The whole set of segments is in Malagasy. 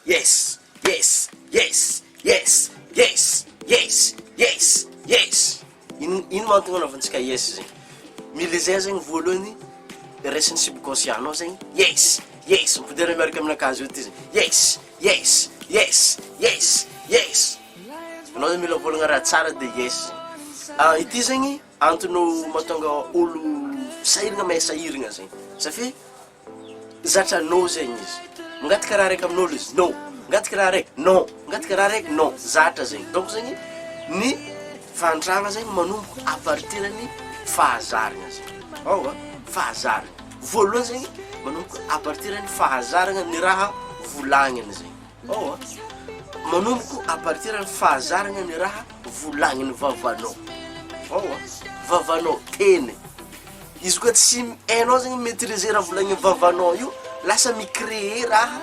Yes, yes, yes, yes, yes, yes, yes, yes. Ino ino ma antony anaovantsika yes zegny? Mila izay zegny voalohany raisin'ny subconscient anao zegny yes, yes, mipodera miaraka aminakahy zao ty zegny yes, yes, yes, yes, yes. Anao zegny mila vôlagna raha tsara de yes zegny. Ah, ity zegny antony mahatonga olo sahiragna mahay sahiragna zegny, safe Zatra no zegny izy. Mangataka raha raiky amin'olo izy, no. Mangataka raha raiky, non. Mangataka raha raiky, non. Zatra zegny. Donc zegny ny fahantragna zegny manomboka à partir ny fahazaragna zegny. Ao a, fahazaragna. Voalohany zegny manomboka à partir ny fahazaragna ny raha volagniny zegny. Ao a, manomboka à partir ny fahazaragna ny raha volagnin'ny vavanao. Ao a, vavanao, teny. Izy koa tsy hainao zegny mi-maitriser raha volagnin'ny vavanao io, lasa mi-créer raha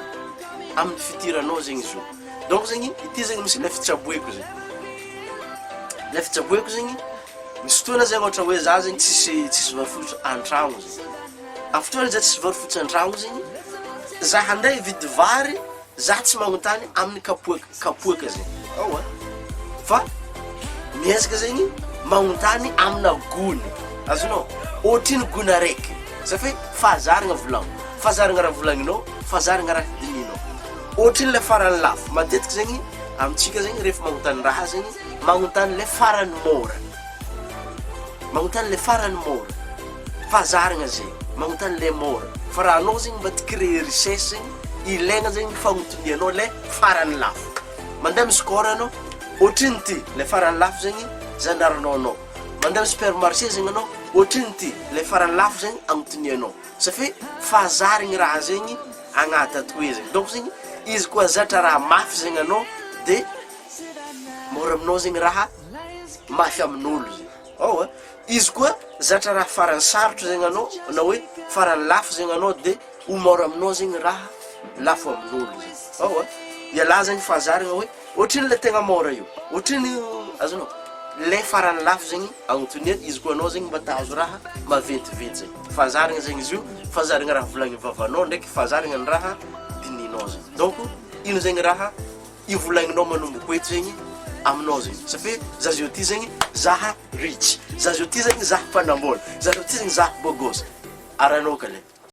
amin'ny futur-nao zegny izy io. Donc zegny, ity zegny misy ilay fitsaboeko zegny, ilay fitsaboeko zegny, misy fotoana zegny ohatra hoe za zegny tsisy tsisy vary fotsy an-tragno zegny, amin'ny fotoana za tsisy vary fotsy an-tragno zegny, za handeha hividy vary, za tsy magnontany amin'ny kapoaka. kapoaka zegny ao a fa miezaka zegny magnontany amina gony azonao ohatrino gony araiky za fe fahazaragna volagno fahazaragna raha volagninao fahazaragna raha dinihinao ohatrino le farany lafo matetiky zegny amintsika zegny rehefa magnontany raha zegny magnontany le farany môra magnontany le farany môra fahazaragna zegny magnontany le môra fa raha anao zegny mba te créer richesse zegny ilaigna zegny fagnotonianao le farany lafo. Mandeha amin'ny score anao, ohatrino ty le farany lafo zegny zandarinao anao. Mandeha amin'ny supermarché zegny anao, ohatrino ty le farany lafo zegny agnotonianao. Ça fait fahazarigny raha zegny agnaty ato hoe zegny. Donc zegny izy koa zatra raha mafy zegny anao de mora aminao zegny raha mafy amin'olo zegny. Ao a! Izy koa zatra raha farany sarotro zegny anao na hoe farany lafo zegny anao de ho mora aminao zegny raha lafo amin'olo zegny. Ao a! Ialahy zegny fahazaragna hoe ohatrino le tegna mora io, ohatrino azonao, le farany lafo zegny agnotonia izy koa anao zegny mba ta hahazo raha maventiventy zegny. Fahazaragna zegny izy io, fahazaragna raha volagnin'ny vavanao ndraiky fahazaragna ny raha dinihinao zegny. Donc ino zegny raha ivolagninao manomboko eto zegny aminao zegny safe za zao ty zegny zaha rich, za zao ty zegny zaha mpanambola, za zao ty zegny zaha beau gosse, aranao ka le.